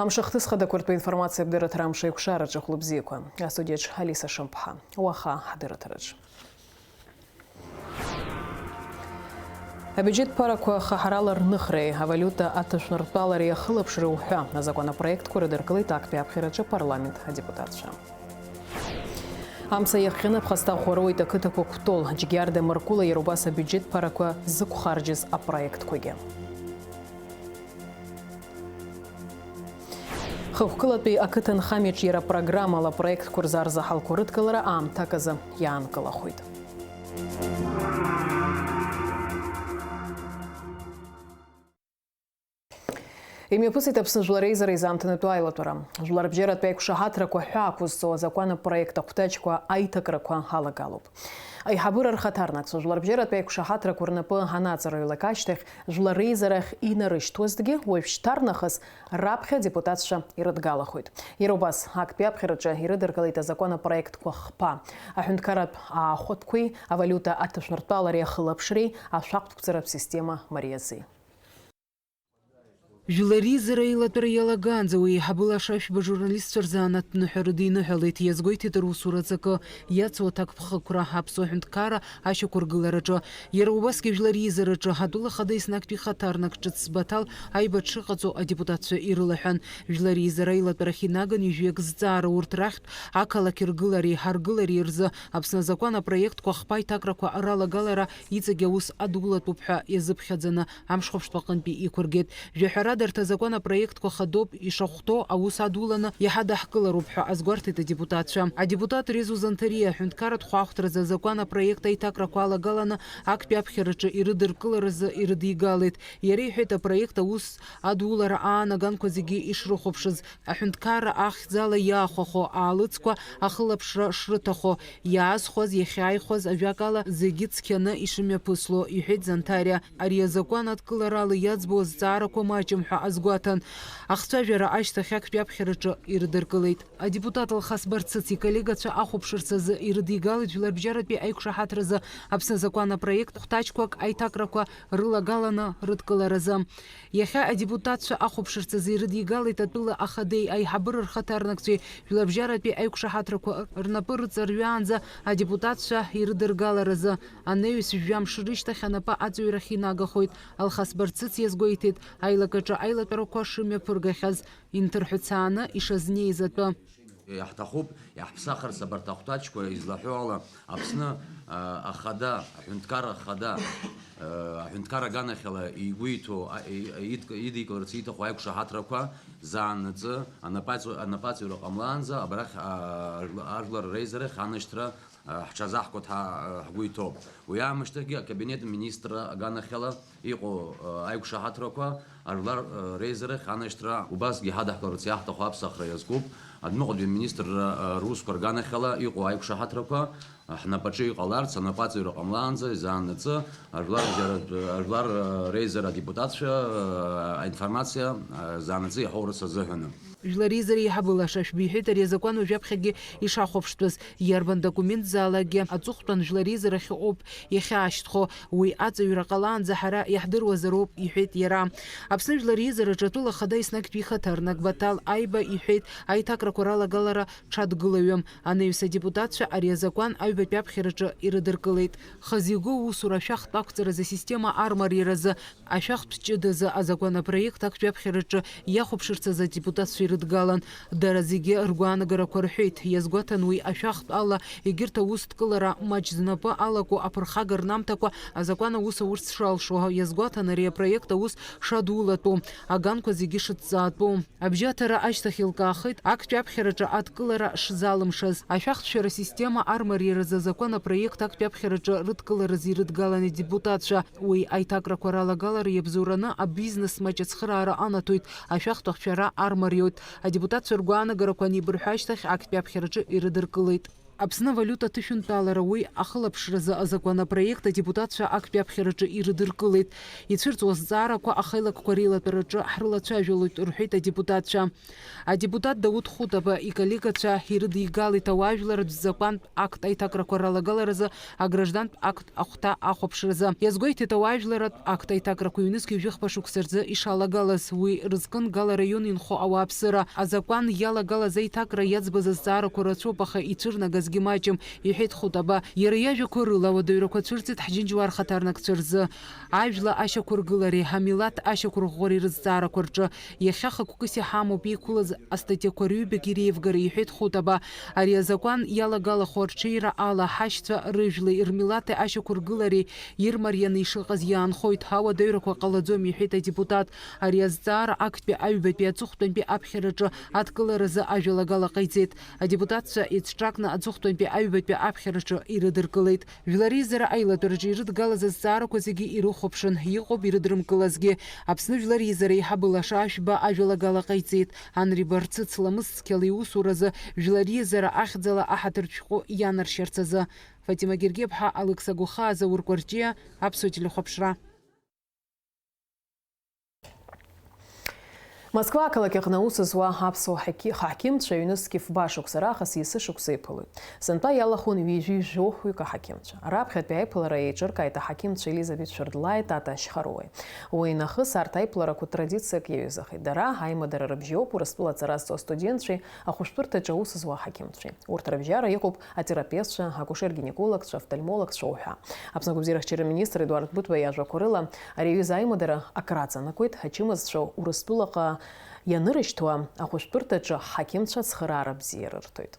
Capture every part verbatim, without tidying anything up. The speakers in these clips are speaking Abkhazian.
Амш ахҭыс хадақәа ртәы информациа абдырраҭара амш аиқәшараҿы хәлыбзиақәа. Астудиаҿ Алиса Шамԥҳа. Уаха ҳдырраҭараҿы. Абиуџьет ԥарақәа хаҳарала рныхреи авалиута аҭышәныртәалареи ахылаԥшреи уҳәа азакәанопроектқәа рыдыркылеит актәи аԥхьараҿы апарламент адепутатцәа. Амца иахҟьаны аԥхасҭа ӷәӷәаруеит ақыҭақәа Кәтол, Џьгьарда, Маркула, иара убас абиуџьет ԥарақәа зықәхарџьыз апроектқәагьы. Хықәкылатәи ақыҭанхамҩаҿ иара программала апроектқәа рзы арзаҳалқәа рыдкылара аамҭак азы иаанкылахоит. Имҩаԥысит Аԥсны Жәлар Реизара изаамҭанатәу аилатәара. Жәларбжьаратәи аиқәшаҳаҭрақәа ҳәа ақәызҵо азакәан апроект ахәҭаҷқәа аиҭакрақәа алагалоуп. Аиҳабыра рхаҭарнакцәа жәларбжьаратәи аиқәшаҳаҭрақәа рнапы анаҵарҩлак ашьҭахь, Жәлар Реизарахь инарышьҭуазҭгьы, уажәшьҭарнахыс раԥхьа адепутатцәа ирыдгалахоит. Иара убас, актәи аԥхьараҿы ирыдыркылеит азакәан апроектқәа хԥа, аҳәынҭқарратә аахәатәқәеи авалиута аҭышәныртәалареи ахылаԥшреи ашәҟәқәҵаратә система мариазеи. Жәлар Реизара аилатәара иалагаанӡа уи еиҳабы лаша ашәба журналистцәа рзанааҭтә ныҳәа рыдиныҳәалеит, иазгәеиҭеит русура аҵакы, иацу аҭакԥхықәра, аԥсуа ҳәынҭқарра ашьақәыргылараҿы. Иара убасгьы Жәлар Реизараҿы атәыла хада еснагтәи хаҭарнак ҿыц Баҭал аиба дшыҟаҵо адепутатцәа ирылаҳәан. Жәлар Реизара аилатәарахь инаган ҩажәиак зҵаара урҭ рахьтә ақалақь ргылареи ҳаргылареи рзы Аԥсны азакәан апроектқәа хԥа аиҭакрақәа ралагалара иҵегь аус адулатәуп ҳәа иазыԥхьаӡаны амшхәаԥштә аҟынтәи иқәыргеит. Жәаҳәарадарҭа азакәан апроектқәа хадоуп ишахәҭоу аус адуланы иҳадаҳкылароуп ҳәа азгәарҭеит адепутатцәа. Адепутат Резо Занҭариа аҳәынҭқарратә хәаахәҭразы азакәан апроект аиҭакрақәа алагаланы актәи аԥхьараҿы ирыдыркыларазы ирыдигалеит. Иара иҳәеит апроект аус адулара аан аганқәа зегьы ишрыхәаԥшыз, аҳәынҭқарра ахьӡала иаахәахо аалыҵқәа ахылаԥшра шрыҭахо, иаазхәаз, иахьааихәаз, ажәакала, зегьы цқьаны ишымҩаԥысло, иҳәеит Занҭариа. Ари азакәан адкыларала иаӡбо азҵаарақәа маҷым ҳәа азгәаҭан. Ахцәажәара ашьҭахь актәи аԥхьараҿы ирыдыркылеит. Адепутат Алхас Барцыц иколлегацәа ахәаԥшырц азы ирыдигалеит жәларбжьаратәи аиқәшаҳаҭразы Аԥсны азакәан апроект хәҭаҷқәак аиҭакрақәа рылагаланы рыдкыларазы. Иахьа адепутатцәа ахәаԥшырц азы ирыдигалеит атәыла ахадеи аиҳабыра рхаҭарнакцәеи жәларбжьаратәи аиқәшаҳаҭрақәа рнапы рыҵарҩаанӡа адепутатцәа ирыдыргаларазы. Анаҩс жәамш рышьҭахь анапы аҵаҩрахь инагахоит, Алхас Барцыц иазгәеиҭеит, аилакаҿы аилатәарақәа шымҩаԥыргахьаз, инҭырҳәцааны ишазнеиз атәы. Иаҳҭахуп иаҳԥсахырц абарҭ ахәҭаҷқәа излаҳәо ала, Аԥсны, а, ахада, аҳәынҭқарра ахада, а, аҳәынҭқарра аганахьала игәы иҭоу, а, и-, идк-, идикыларц ииҭаху аиқәшаҳаҭрақәа заанаҵы анапаҵ-, анапаҵаҩра ҟамлаанӡа абрахь, а, ажәла-, ажәлар реизарахь анашьҭра, а, ҳҽазаҳкуа ҳа-, а, ҳгәы иҭоуп. Уи аамышьҭахьгьы акабинет министрра аганахьала иҟоу, э, аиқәшаҳаҭрақәа ажәлар, э, реизарахь анашьҭра убасгьы ҳадаҳкыларц иаҳҭаху аԥсахра иазкуп. Адәныҟатәи аминистрра, э, русқәа рганахьала иҟоу аиқәшаҳаҭрақәа, э, ҳнапаҿы иҟаларц, анапаҵаҩра ҟамлаанӡа изаанаҵы ажәлар, э, ажәлар, э, реизара адепутатцәа, э, аинформациа, э, заанаҵы иаҳоурц азыҳәаны. Жәлар реизара еиҳабы лаша шәбиҳәеит ари азакәан уажәаԥхьагьы ишахәаԥштәыз. Иарбан документзаалакгьы аҵыхәтәан жәлар реизарахь ауп иахьаашьҭхо. Уи аҵаҩра ҟалаанӡа ҳара иаҳдыруазароуп, иҳәеит иара. Аԥсны Жәлар Реизараҿы атәыла ахада еснагьтәи ихаҭарнак Баҭал Аиба иҳәеит, аиҭакрақәа ралагалара ҽадгылаҩым. Анаҩс адепутатцәа ари азакәан аҩбатәи аԥхьараҿы ирыдыркылеит. Хазы игәы аусура ашәахтә ақәҵаразы асистема армариаразы ашәахтә ҷыдазы азакәан апроект актәи аԥхьараҿы иахәаԥшырц азы адепутатцәа ирыдгалан. Дара зегьы ргәаанагарақәа рҳәеит, иазгәаҭан уи ашәахтә ала егьырҭ аус дкылара маҷ знапы алаку аԥырхага рнамҭақәа азакәан аус аурц шалшо, иазгәаҭан ари апроект аус шадулатәу, аганқәа зегьы шыҭҵаатәу. Абжьаҭара ашьҭахь еилкаахеит актәи аԥхьараҿы адкылара шзалымшаз. Ашәахтә шәара система армариаразы азакәан апроект актәи аԥхьараҿы рыдкыларазы ирыдгалан адепутатцәа. Уи аиҭакрақәа ралагалара иабзоураны абизнес маҷ ацхыраара анаҭоит, ашәахтә ахшәара армариоит. Адепутатцәа ргәаанагарақәа анеибырҳәа ашьҭахь актәи аԥхьараҿы ирыдыркылеит. Аԥсны авалиута аҭышәынтәалара уи ахылаԥшразы азакәанопроект адепутатцәа актәи аԥхьараҿы ирыдыркылеит. Ицәырҵуа азҵаарақәа ахеилакқәа реилатәараҿы ҳрылацәажәалоит, рҳәеит адепутатцәа. Адепутат Дауҭ Хутаба иколлегацәа ирыдигалеит ауаажәларратә закәантә акт аиҭакрақәа ралагаларазы аграждантә акт ахәҭа ахәаԥшразы. Иазгәеиҭеит ауаажәларратә акт аиҭакрақәа ҩнызқьи жәыхԥа шықәса рзы ишалагалаз. Уи рызкын Гала раион инхо ауааԥсыра. Азакәан иалагалаз аиҭакра иаӡбаз азҵаарақәа рацәоуп, аха ицәырнагазгьы маҷым, иҳәеит Хутаба. Иара иажәақәа рыла, ауадаҩрақәа цәырҵит ҳџьынџьуаа рхаҭарнакцәа рзы. Ажәла ашьақәыргылареи амилаҭ ашьақәырӷәӷәареи рызҵаарақәа рҿы иахьа хықәкыс иҳамоуп иқәлаз астатиақәа рыҩбагьы реивгара, иҳәеит Хутаба. Ари азакәан иалагалахо арҽеира ала ҳашьцәа рыжәлеи рмилаҭи ашьақәыргылареи ирмарианы ишыҟаз иаанхоит, ауадаҩрақәа ҟалаӡом, иҳәеит адепутат. Ари азҵаара актәи аҩбатәи аҵыхәтәантәи аԥхьараҿы адкыларазы ажәалагала ҟаиҵеит. Адепутатцәа еицҿакны аҵыхәтәантәи аҩбатәи аԥхьараҿы ирыдыркылеит. Жәлар реизара аилатәараҿы ирыдгалаз азҵаарақәа зегьы ирыхәаԥшын, иҟоуп ирыдрымкылазгьы. Аԥсны Жәлар реизара аиҳабы лаша Ашәба ажәалагала ҟаиҵеит, Анри Барцыц ламыс цқьала иусуразы Жәлар реизара ахьӡала аҳаҭыртә шәҟәы ианаршьарц азы. Фатима Гергеԥҳа, Алықьса Гәахаа, Заур Кәарҷиа, Аԥсуа телехәаԥшра. Москва ақалақь аҟны аус зуа аԥсуа ҳақьи-, ҳақьымцәа ҩнызқь фба шықәса раахыс есышықәса иԥылоит. Сынтәа иалахәын ҩажәи жәохәҩык аҳақьымцәа. Раԥхьатәи аиԥылара еиҿыркааит аҳақьымцәа Елизабет Шәырдлааи Тата Ашьхаруеи. Уи нахыс арҭ аиԥыларақәа традициак иаҩызахеит. Дара аимадара рыбжьоуп Урыстәыла аҵара зҵо астудентцәеи ахәышәтәырҭаҿы аус зуа аҳақьымцәеи. Урҭ рыбжьара иҟоуп атерапевтцәа, акушер-гинекологцәа, офтальмологцәа уҳәа. Аԥсны агәабзиарахьчара министр Едуард Бытба иажәақәа рыла, ари аҩыза аимадара акраҵанакуеит, ачымазцәа Урыстәылаҟа ианырышьҭуа, ахәышәтәырҭаҿы ҳақьымцәа ацхыраара бзиа рырҭоит.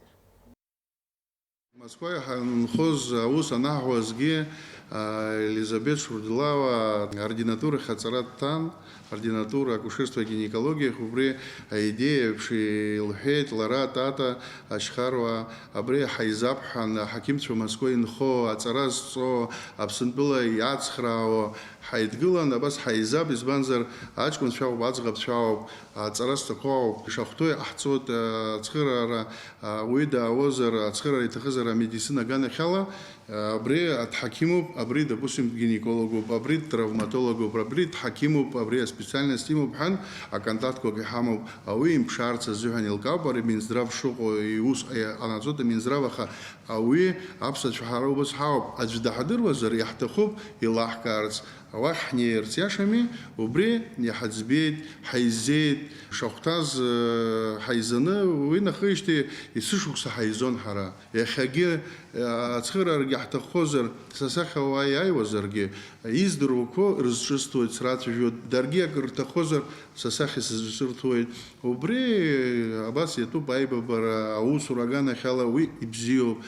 Москва иҳанхоз аус анаҳуазгьы, а, Елизабет Шурдулава ординатурахь аҵара дҭан. Ординатура акушерство и гинекологиахь убри аидеиа еиԥш илҳәеит лара, Тата Ашьхаруа, абри ҳаизап ҳәа, аҳақьымцәа Москва инхо, аҵара зҵо, Аԥсынтәыла иацхраауа ҳаидгылан, абас ҳаизап, избанзар, аҷкәынцәа ауп, аӡӷабцәа ауп, аҵара зҭаху ауп, ишахәҭоу иҟаҳҵоит, ацхыраара, уи даауазар, ацхыраара иҭахызар амедицина аганахьала, Абри дҳақьымуп, абри, допустим, гинекологуп, абри травматологуп, абри дҳақьымуп, абри аспециальность имоуп ҳәан, аконтактқәак иҳамоуп. Ауаҩы имԥшаарц азыҳәан еилкаауп, ари Минздрав шыҟоу, иус ҟанаҵоит Минздрав, аха ауаҩы аԥсацәа ҳара убас ҳауп. Аӡә даҳдыруазар, иаҳҭахуп илаҳкаарц. Уахь ҳнеирц иашами, убри иҳаӡбеит, ҳаизеит, шахәҭаз, э, ҳаизаны, уи нахижьҭеи есышықәса ҳаизон ҳара. Иахьагьы, э, ацхыраарагьы ҳҭаххозар, са сахь ауаа иааиуазаргьы, издыруақәо рызҿысҭуеит, срацәажәоит, даргьы акыр рҭаххозар, са сахь исызҿырҭуеит. Убри, э, абас иатәуп аибабара, аусура аганахьала уи ибзиоуп.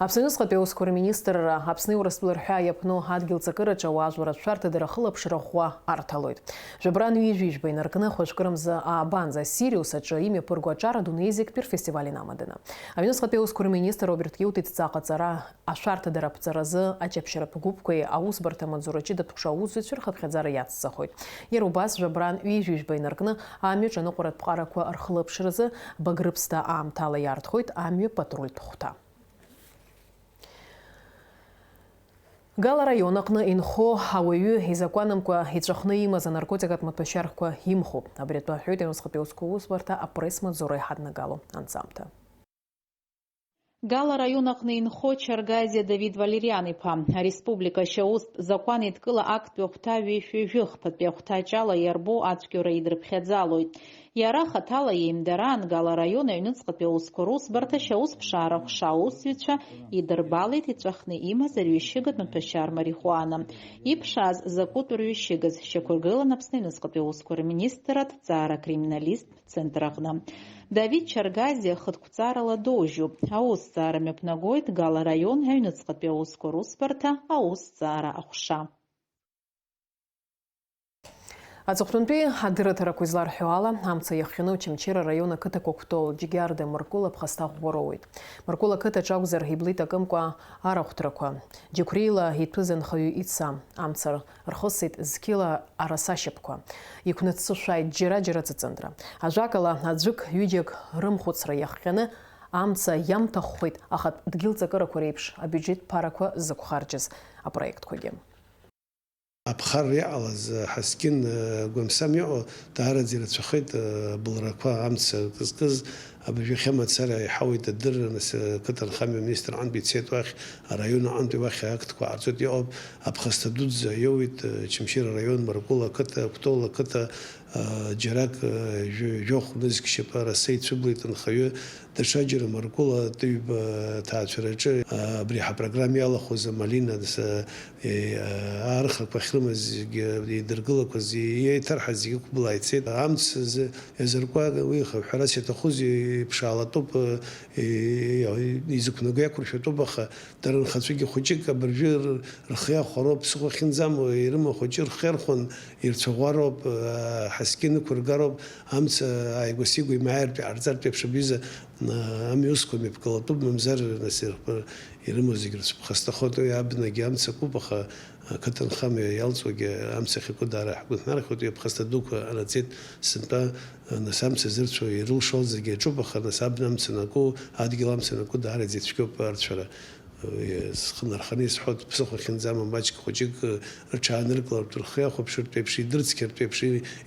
Аԥсны аҩныҵҟатәи аусқәа рминистрра, Аԥсни Урыстәыла рҳәаа иаԥну адгьыл ҵакыраҿы ауаажәлар ршәарҭадара ахылаԥшра ӷәӷәа арҭалоит. Жәабран ҩажәи жәба инаркны хәажәкырамза аабанӡа Сириус аҿы имҩаԥырго аҿар адунеи зегьтәи рфестиваль инамаданы. Аҩныҵҟатәи аусқәа рминистр Роберт Киут идҵа аҟаҵара ашәарҭадара аԥҵаразы аҷаԥшьаратә гәыԥқәеи аусбарҭа амаҵзураҿы датәхәша аусзуҩцәа рхыԥхьаӡара иацҵахоит. Иара убас жәабран ҩажәи жәба инаркны амҩаҿ аныҟәаратә ԥҟарақәа рхылаԥшразы Багрыԥсҭа аамҭала иаартхоит амҩа патрультә хәҭа. Гала араион аҟны инхо ауаҩы изакәанымкәа иҵәахны имаз анаркотикатә маҭәашьарқәа имхуп. Абри атәы аҳәоит аҩныҵҟатәи аусқәа усбарҭа апресс-маҵзура иҳаднагало анҵамҭа. Гала араион аҟны инхо Чаргазиа Давид Валериан-иԥа, ареспублика ашьаустә закәан еидкыла актәи ахәҭа ҩышәи жәыхԥатәи ахәҭаҷ ала иарбоу ацәгьоура идырԥхьаӡалоит. Иара хаҭала иеимдараан Гала араион аҩныҵҟатәи аусқәа русбарҭа ашьаусԥшаара ҟәша аусзуҩцәа идырбалеит иҵәахны имаз арҩышьыгатә маҭәашьар марихуана. Иԥшааз закәытә рҩышьыгаз шьақәыргылан Аԥсны аҩныҵҟатәи аусқәа рминистрра аҭҵаара акриминалисттә центр аҟны. Давид Чаргазиа хатә қәҵарала доужьуп. Аусҭҵаара мҩаԥнагоит Гала араион аҩныҵҟатәи аусқәа русбарҭа аусҭҵаара аҟәша. Аҵыхәтәантәи адырраҭарақәа изларҳәо ала, амца иахҟьаны Очамчыра араион ақыҭақәа Кәтол, Џьгьарда, Мыркәыла ԥхасҭа ӷәӷәа роуеит. Мыркәыла ақыҭаҿ акәзар, иблит акымкәа арахәҭрақәа, Џьықәреила иҭәыз анхаҩы ица, амца рхысит зқьыла араса шьапқәа. Иқәнаҵшәааит џьара-џьара ҵыҵындра. Ажәакала, аӡәык-ҩыџьак рымхәыцра иахҟьаны, амца иамҭаххәеит ахатә дгьыл ҵакырақәа реиԥш абиуџьет ԥарақәа зықәхарџьыз апроектқәагьы. Аԥхарра иҟалаз, Ҳаскьын, Гәамсам иҟоу даараӡа ирацәахеит, абылрақәа, амца кызкыз, абыржәы иахьа мацара иҳауеит адырра, нас, ақыҭанхамҩа аминистр аҟынтә ицеит уахь, араион аҟынтәи уахь актқәа ҟарҵоит, иҟоуп, аԥхасҭа дуӡӡа иоуеит, Чымчыра араион, Мыркәыла ақыҭа, Кәтол ақыҭа, џьарак, жәохә нызқь шьапы араса ицәыблит анхаҩы, даҽаџьара Мыркәыла атәыҩба ҭаацәараҿы, абри ҳапрограмма иалахәыз амалина, Е, архақәа ахьрымаз зегьы еидыркылақәаз, еиҭарҳаз зегьы ықәбылаа ицеит. Амц азы иазыркуа уи х-, ҳәарас иаҭахузеи, ԥшаалатәуп, е, изықәнаго иақәыршәатәуп, аха дара рхацәагьы хәыҷык абыржәы р-, рхы иахәароуп, ԥсыхәа ахьынӡамоу ирымоу хәыҷы рхы иархәаны ирцәаӷәароуп, а, ҳаскьын ықәыргароуп, амц ааигәа-сигәа имааиртә иҟарҵартә еиԥш абҩыза, а, амҩа усқәа мҩаԥгалатәуп, мамзар, нас, ирхәы-, Ирымоу зегь рыцәыԥхасҭахоит, уи абнагьы амца акуп, аха ақыҭанхамҩа иалҵуагьы амца ахьаку даара ҳгәыхәнарахоит, уи аԥхасҭа дуқәа ҟанаҵеит сынтәа, нас амца зырцәо ирылшо зегьы аҿуп, аха нас абна амца анаку, адгьыл амца анаку даараӡа ицәгьоуп арцәара. Схы нарханы исҳәоит, ԥсыхәа ахьынӡамоу маҷк хәыҷык рҽааныркылартә, рхы иахәаԥшыртә еиԥш, идырцқьартә еиԥш,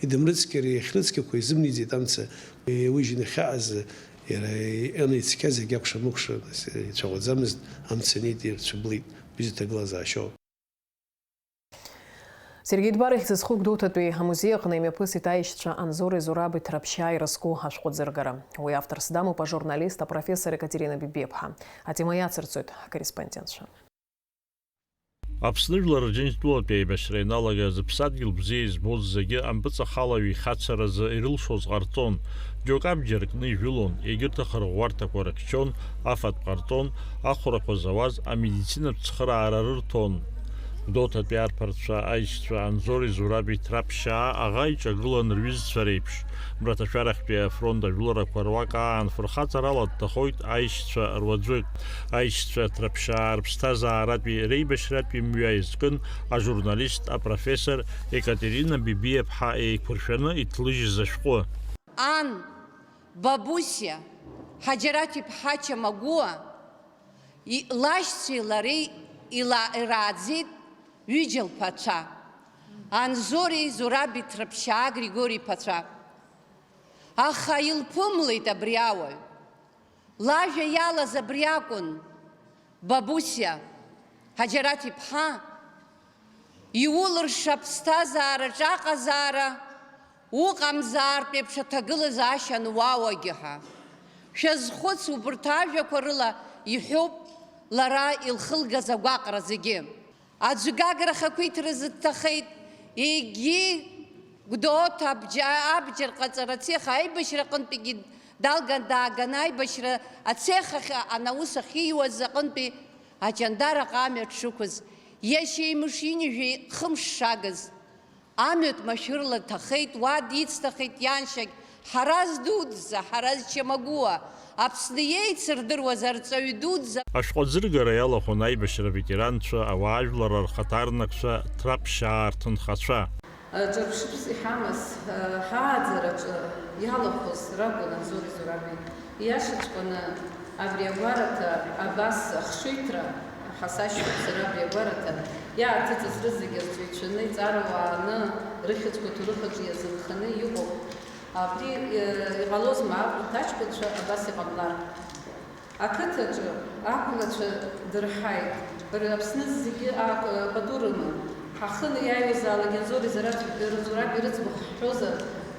идымрыцқьар, иахьрыцқьақәо изымниӡеит амца, иужьны ахьааз, иара иҟаны ицқьаз егьакәша-мыкәша, нас, ицәаӷәаӡамызт, амца анеит, ирцәыблит. Бзиа ҭагылазаашьоуп. Сергеи Дбар ихьӡ зху Гәдоуҭатәи амузеи аҟны имҩаԥысит аишьцәа Анзори Зураби Ҭраԥшьаа ирызку ашәҟәыӡыргара. Уи авторс дамоуп ажурналист, апрофессор Екатерина Бибиаԥҳа. Атема иацырҵоит ҳкорреспондентцәа. Аԥсны жәлар Рџьынџьтәылатәи аибашьра ианалагаз, аԥсадгьыл бзиа избоз зегьы ампыҵахалаҩ ихацаразы ирылшоз ҟарҵон. Џьоук абџьар кны ижәылон, егьырҭ ахырӷәӷәарҭақәа рыхьчон, афатә ҟарҵон, ахәрақәа зауаз амедицинатә цхыраара рырҭон. Гәдоуҭатәи арԥарцәа аишьцәа Анзори Зураби Ҭраԥшьаа аӷа иҿагылан рҩызцәа реиԥш. Мраҭашәарахьтәи афронт ажәыларақәа руак аан фырхаҵарала дҭахоит аишьцәа руаӡәык. Аишьцәа Ҭраԥшьаа рыԥсҭазааратәи реибашьратәи мҩа иазкын ажурналист, апрофессор Екатерина Бибиаԥҳа еиқәыршәаны иҭлыжьыз ашәҟәы. Ан, Бабусиа, Ҳаџьараҭ-иԥҳа Чамагәуа, и-, лашьцәеи лареи ила-, ирааӡеит ҩыџьа лԥацәа, Анзори Зураби Ҭраԥшьаа Григори иԥацәа. Аха илԥымлеит абри ауаҩ. Лажәа иалаз абри акәын, Бабусиа, Ҳаџьараҭ-иԥҳа, иулырша аԥсҭазаараҿ аҟазаара уҟамзаартә еиԥш аҭагылазаашьа ануаауагьы ҳәа. Шәазхәыц, убарҭ ажәақәа рыла иҳәоуп лара илхылгаз агәаҟра зегьы. Аӡә Гагра ахақәиҭразы дҭахеит, егьи Гәдоуҭа абџьа-, абџьар ҟаҵара цех аибашьра аҟынтәигьы далган дааганы аибашьра ацех ахь анаус ахьиуаз аҟынтәи аҷандараҟ амҩа дшықәыз, иашьеимыш ҩынҩажәи хымш шагыз. Амҩатә машәырла дҭахеит, уа дицҭахеит ианшьагь, Ҳараз дуӡӡа, Ҳараз Чамагәуа, Аԥсны иеицырдыруаз арҵаҩы дуӡӡа. Ашәҟәыӡыргара иалахәын аибашьра аветеранцәа, ауаажәларра рхаҭарнакцәа, Ҭраԥшьаа рҭынхацәа. Ҿырԥшыԥс иҳамаз, ҳааӡараҿы иалахәыз ракәын Анзори Зураби. Ииашаҵәҟьаны, абри агәараҭа абас ахшыҩҭра, ҳасашьоуп сара абри агәараҭа, иааҭыҵыз рызегьы рҵаҩцәаны, иҵарауааны, рыхьӡқәа аҭоурых аҿы иазынханы иҟоуп. Абри, э, иҟалозма, аҭаҷкәынцәа абас иҟамлар? Ақыҭаҿы ақәлацәа дырҳаит. Р-, Аԥсны зегьы ак-, пату рыман. Ҳахы иааиуазаалак Анзори Зураби, Зураби рыӡбахә ҳҳәозар,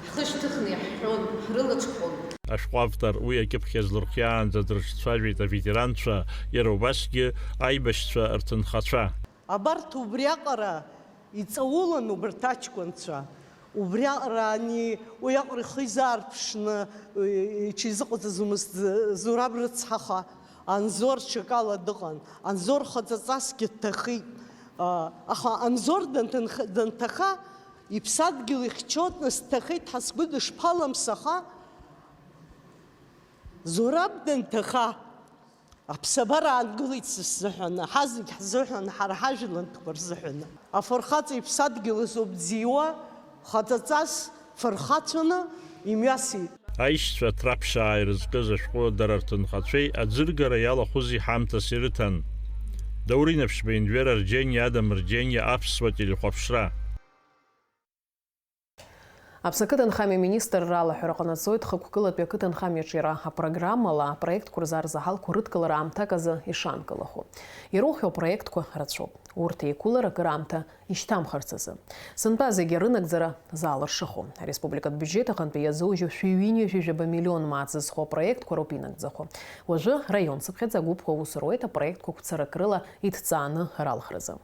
ҳхы шьҭыхны иаҳҳәон, ҳрылаҽхон. Ашәҟәы автор уи акьыԥхь иазлырхиаанӡа дрыҿцәажәеит аветеранцәа, иара убасгьы аибашьцәа рҭынхацәа. Абарҭ убриаҟара иҵаулан убарҭ аҷкәынцәа. Убриаҟара ани уиаҟара ихы изаарԥшны, иҽизыҟаҵаӡомызт Зураб рыцҳаха, Анзор ҽакала дыҟан. Анзор хаҵаҵасгьы дҭахеит. А, аха Анзор данҭынх-, данҭаха, Иԥсадгьыл ихьчоит, нас дҭахеит ҳа сгәы дышԥаламсаха? Зураб данҭаха, аԥсабара аангылеит са сзыҳәан, ҳа зегь ҳзыҳәан, ҳара ҳажәлантәқәа рзыҳәан. Афырхаҵа иԥсадгьыл азоуп дзиуа, хаҵаҵас фырхацәаны имҩасит. Аишьцәа Ҭраԥшаа ирызкыз ашәҟәы дара рҭынхацәеи аӡыргара иалахәызи ҳамҭас ирыҭан. Даур Инаԥшьба, Енвер Арџьениа, Адам Рџьениа, Аԥсуа телехәаԥшра. Аԥсны ақыҭанхамҩа министрра алаҳәара ҟанаҵоит хықәкылатәи ақыҭанхамҩаҿиара апрограммала апроектқәа рзы арзаҳалқәа рыдкылара аамҭак азы ишаанкылахо. Ирухьоу апроектқәа рацәоуп. Урҭ еиқәылар акыраамҭа ишьҭамхырц азы. Сынтәа зегьы рынагӡара залыршахо. Ареспубликатә бюджет аҟынтәи иазужьу шәи ҩынҩажәи жәаба миллион мааҭ зызхо апроектқәа роуп инагӡахо. Уажәы раион цыԥхьаӡа агәыԥқәа аус руеит апроектқәа қәцарак рыла иҭҵааны ралхразы.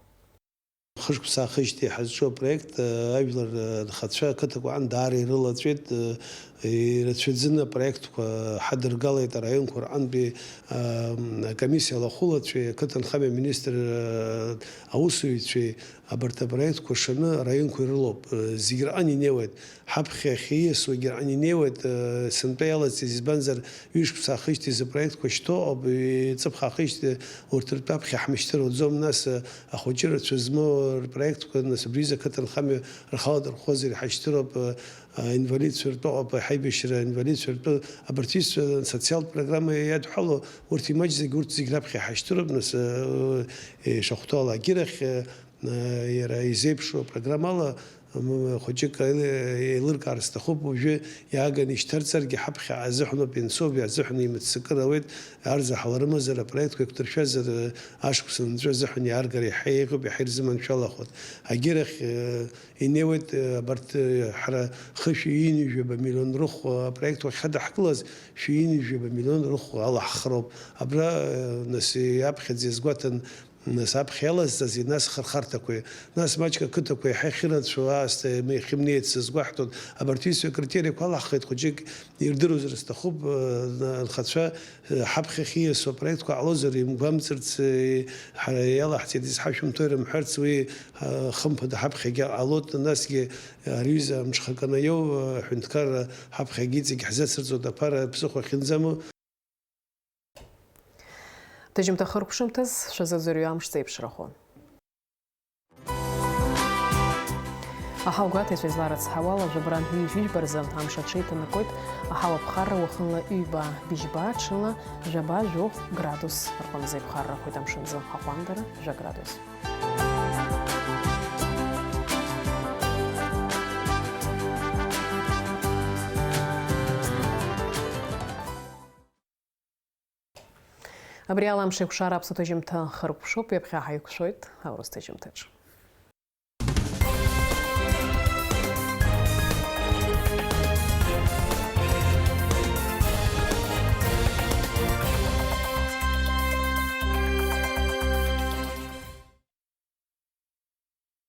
Хышықәса аахижьҭеи ҳазҿу апроект, ажәлар рхацәа ақыҭақәа аҟны даара ирылаҵәеит, ирацәаӡаны апроектқәа ҳадыргалеит араионқәа рҟынтәи акомиссиа алахәылацәеи ақыҭанхамҩа аминистр аусзуҩцәеи. Абарҭ апроектқәа шаны араионқәа ирылоуп, зегь рҟны инеиуеит. Ҳаԥхьа ахьиасуагьы ани инеиуеит, э, сынтәа иалаҵыз, избанзар, ҩышықәса аахижьҭеи зыпроектқәа шьҭоу ауп, ҩ-, ҵыԥх аахижьҭеи урҭ ртәы аԥхьа ҳмышьҭыр ауӡом, нас, э, ахәыҷы рацәа змоу рпроектқәа, нас, абри изы ақыҭанхамҩа рхала дырхозар иҳашьҭыроуп, э, э, инвалидцәа ртәы ауп, аиҳабыра инвалидцәа ртәы, абарҭ исҳәаз социалтә программа иадҳәалоу, урҭ имаҷӡагь, урҭ зегь раԥхьа иҳашьҭыроуп, нас, э, э, ишахәҭоу ала агьырахь, э, Иара изеиԥшу апрограммала, м, хәыҷык еилыркаар сҭахуп, уажәы иааганы ишьҭарҵаргьы ҳаԥхьаҟа азыҳәаноуп иансоуп, иазыҳәан имыццакыр ауеит, арзаҳал рымазар, апроектқәа еиқәдыршәазар, ашықәс анҵәа азыҳәан иааргара иаҳа еиӷьуп, иаҳа ирзыманшәалахоит. Агьырахь, э, инеиуеит, э, абарҭ, э, ҳара хышәи ҩынҩажәаба миллион рыхә апроект уахьҳадаҳкылаз, шәи ҩынҩажәаба миллион рыхә алаҳхроуп. Абра, э, нас, иаԥхьаӡа иазгәаҭан, Нас аԥхьа иалазҵази, нас хырхарҭақәеи, нас маҷк ақыҭақәа иаҳа иахьырацәоу аасҭа иахьымнеиц сызгәаҳҭон, абарҭ ҩызцәа акритериақәа алаҳхит, хәыҷык ирдыруазар сҭахуп, анхацәа, ҳаԥхьахь ииасуа апроектқәа ҟалозар имгәамҵырц, ҳара иалаҳҵеит изҳашәымҭо ирымҳәарц, уи, хымԥада, ҳаԥхьагьы ҟалоит, насгьы ари аҩыза амҽхакы анаиоу, аҳәынҭқарра ҳаԥхьагьы иҵегь ҳзацырҵоит аԥара ԥсыхәа ахьынӡамоу. Ҭыжьымҭа хыркәшамҭаз шәазыӡырҩы амш зеиԥшрахо. Аҳауа гәаҭаҩцәа изларыцҳауала, жәабран ҩажәи жәба рзы амш аҽеиҭанакуеит, аҳауа ԥхарра уахынла ҩба быжьба, ҽынла жәаба жәохә градус рҟынӡа иԥхаррахоит, амшынӡы аҟәандара жәа градус. Абри ала амш еиқәшара аԥсуа ҭыжьымҭа хыркәшоуп, ҩаԥхьа ҳаиқәшәоит аурыс ҭыжьымҭаҿ.